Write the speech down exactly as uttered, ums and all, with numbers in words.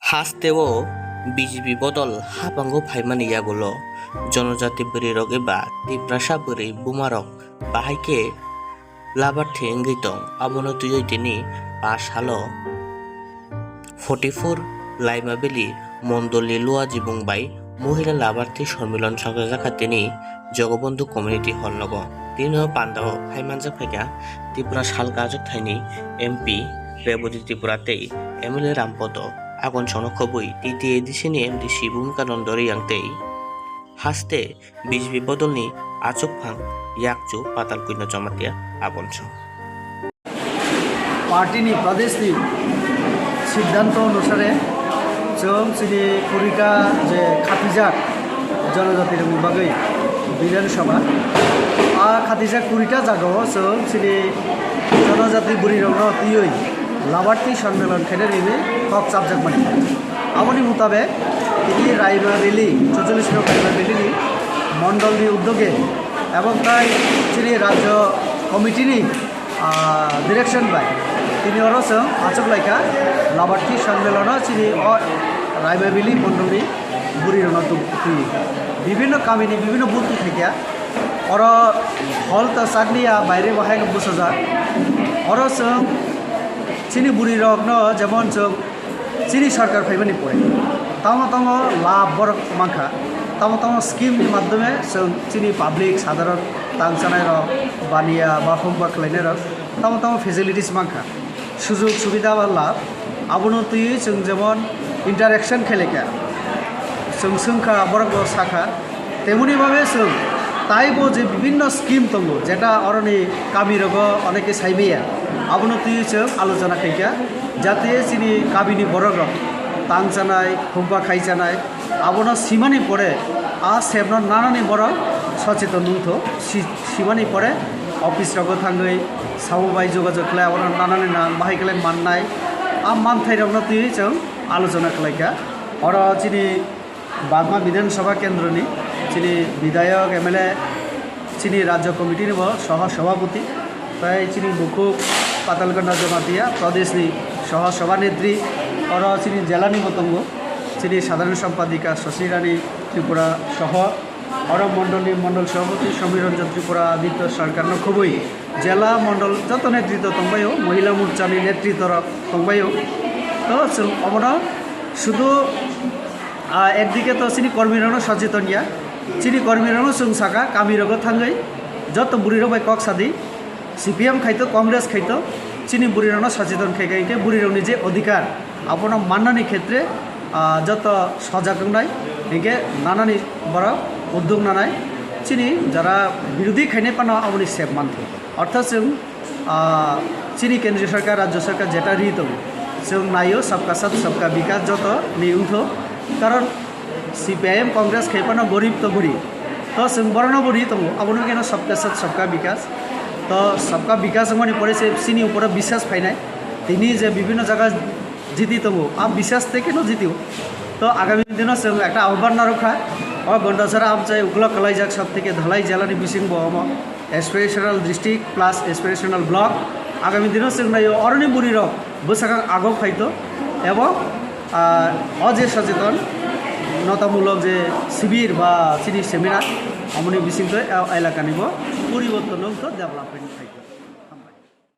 Hasteo B J P bodol haphango phaimani yagulo jonojati bwrwirok eba Tiprasa bwrwi bumarok bahai khe labarthi wngwi tong, abono twiwi tini pash salo forty four Laima Valley mondolni Luajibung bai mohila labarthi sonmilon sakjakha tini Jogobondhu Community Hall nogo. Tini o pandao phai manjak phaikha Tripura salka achukthaini M P Reboti Tripura tei M L A Rampoto Agonsongno khobwi T T A D C ni M D C Bhumika Nando Reang tei haste B J P bodolni achukphang yakchu Patal Kuino Jamatia Agonsong. Party ni Pradesh ni siddhanto onusare chwng chini kurita je khatijak jonojati rokni bagwi Bidhan Sabha, a khatijak kurita jagao chwng chini jonojati bwrwi rokno twiwi labarthi sonmilon khaina rini kok chapjak mani. Aboni mutabek tini Raima Valley, chocholish no Raima Valley ni mondol ni uddoge ebong tai chini rajyo committee ni ah, direction bai tini oro chwng achuk laikha labarthi sonmilono chini o Raima Valley mondolni bwrwi rokno twi bibinno kamini bibinno booth twi khaikha oro hall ta chakliya baire bo hai bwsajak oro chwng chini bwrwi rokno jemon chwng Chini sarkar phaimani pore tamo tamo labh borok mankha, tamo tamo scheme ni madhyome chwng chini public sadharon tangchanai rok baniya ba hokba khlainai rok tamo tamo facilities mankha, sujog subida ba labh. Abono twiwi chwng jemon interaction khe laikha, chwng swngkha borok bo sakha, temoni bhabe chwng taibo je bibinno scheme tongo jeta oroni kami rogo oneke saimaya, abono twiwi chwng alochona khaikha. Jate chini kabini borok rok tang chanai, hukba khai chanai, abono simani pore a sepno nanani borok socheton wngtho. Si-, simani pore office rogo thangwi sabo bai jogajog khlai, abono nanani nang bahai khlai mannai, a manthai rokno twiwi chwng alochona khlaikha. Oro chini Bagma Bidhan Sabha Kendroni chini Bidhayok, M L A, chini Rajya Committee ni bo Soho Sabhapati, tai chini bukhuk Patalganda Jamatia Pradesh ni Soho Sabha Netri, oro chini jela ni bo tongo, chini Sadharan Sampadika Shashi Rani Tripura soho, oro mondol ni Mondol Sabhapati Samir Ranjan Tripura Aditya Sarkar no khobwi jela mondol joto netritw tongbaio, Mohila Morcha ni netritw rok tongbaio. To chwng omono sudu Ah, ekdike to chini kormirokno socheton ya, chini kormirokno chwng saka, kamirogo thangwi joto bwrwirok bai kok sadi, C P M khaito, Congress khaito, chini bwrwirokno socheton khaikha hinkhe bwrwirokni je odhikar, abono mannani khetre, ah, joto sojak wngnai, hinkhe nanani borok uddog nanai, chini jara birodhi khainai phano aboni sep mantho. Ortho chwng Ah, chini kendriya sarkar, rajya sarkar jeta ri tongo, chwng naio sabka sath sabka bikas joto ni wngtho, karon C P I M Congress khai phano gorib to guri, to chwng borokno bo ri tongo, abono keno sabka sath sabka bikas, to sabka bikas wngmani pore se chini uporo biswas phainai, tini je bibhinno jaga jiti tongo, a biswas tei keno jitio, to agami dino chwng ekta ahban narwkha, o Gondasara amchai uklok kwlaijak sab theke dhalai jela ni bising bo omo. Aspirational district plus aspirational block. Agami dino chwng naio oroni bwrwi rok bwsakang agok phaito ebong, ah, o je socheton notamulok je sibir ba chini seminar omoni bisingtwi, ah, elakani bo poriborton wngtho, development phaito.